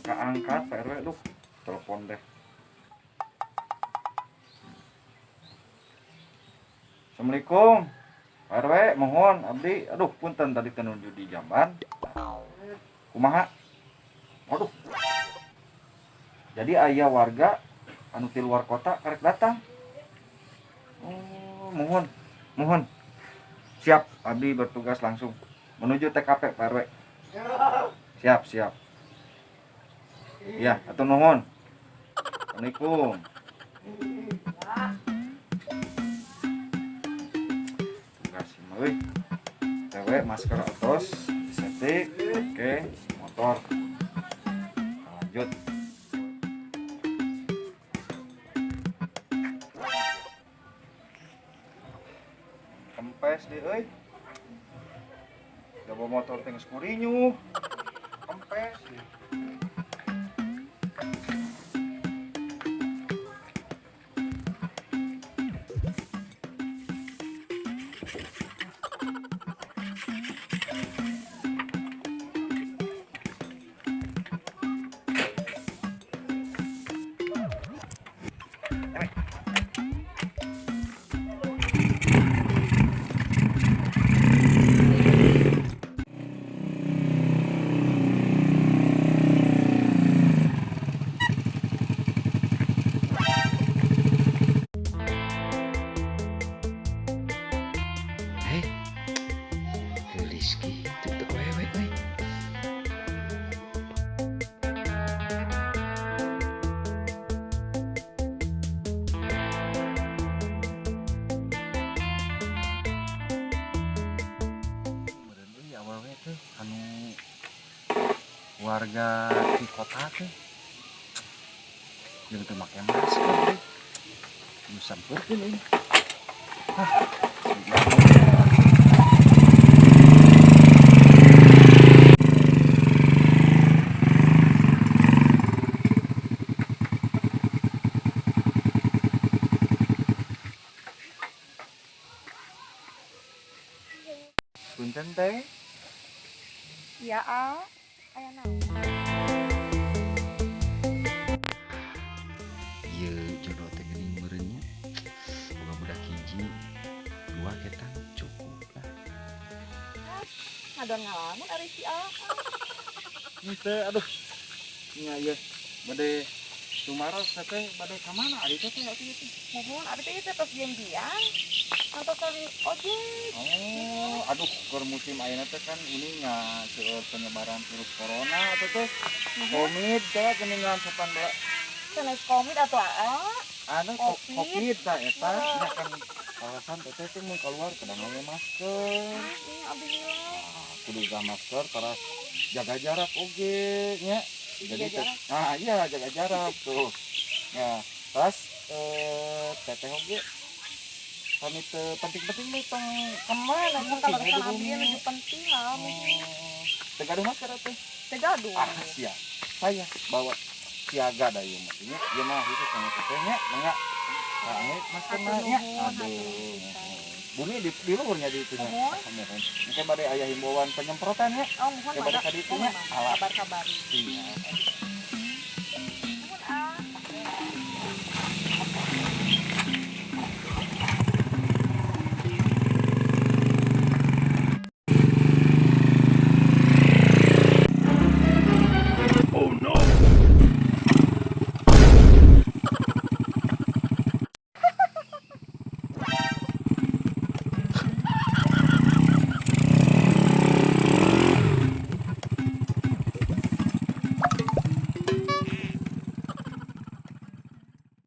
Teu kaangkat Pak RW, duh, telepon deh. Assalamualaikum. Pak RW, mohon abdi, aduh punten tadi teu nuju di jamban. Kumaha? Waduh. Jadi aya warga anu ti luar kota karek datang. Oh, mohon, mohon. Siap, abdi bertugas langsung menuju TKP Pak RW. Siap, siap. Iya, atur nuhun. Assalamualaikum. Tugas mah euy. TW masker atos, disetik, oke, motor. Lanjut. Kempes deh euy. Coba motor teh geus kurinyuh. Kempes. Geulis kitu teu awewe euy. Meureun euy awewe teh anu warga di kota teh. Jeung teu make masker teh. Nu sampeurkeun euy. Hah, punten teh. Iya, A. Aya naon? Ieu jodoh teh geuning meureun nya. Boga budak hiji, dua ketang cukup lah. Ngadon ngalamun ari si A. Henteu, aduh. Nya ieu bade sumaros teh bade ka mana ari teh teh atuh ieu teh? Muhun ari teh ieu teh tos janjian. Antosan ojek. Oh, aduh keur musim ayeuna teh kan ini nya seueur penyebaran virus corona atuh teh. Covid teh geuningan 18. Sanes Covid atuh aa. Anu Covid. Covid tah eta Heeh. nya kan alasan teteh teh mun keluar kudu ngangge masker. Ah, iya abdi heula. Nah, kudu gak masker teras jaga jarak oge nya. Jaga Jadi teh, jarak. nah iya jaga jarak tuh. Ya, terus teteh oge kami teu penting-penting mah tong kemana Mun penting kalau we di abdi bumi. nuju penting lah. Oh, teu gaduh masker atuh. Teu gaduh. Ah, sia. Saya bawa siaga da ieu mah nya. Ieu mah khusus kanggo teteh nya, mangga. Nah, ini masker mah nya. Aduh. Bumi di luhurnya di itu nya. Muhun. Muhun. Engke bade aya himbauan penyemprotan nya. Oh, muhun Engke bade mangga. ka ditu Muhun nya. mangga. Alah. Kabar-kabari. Iya.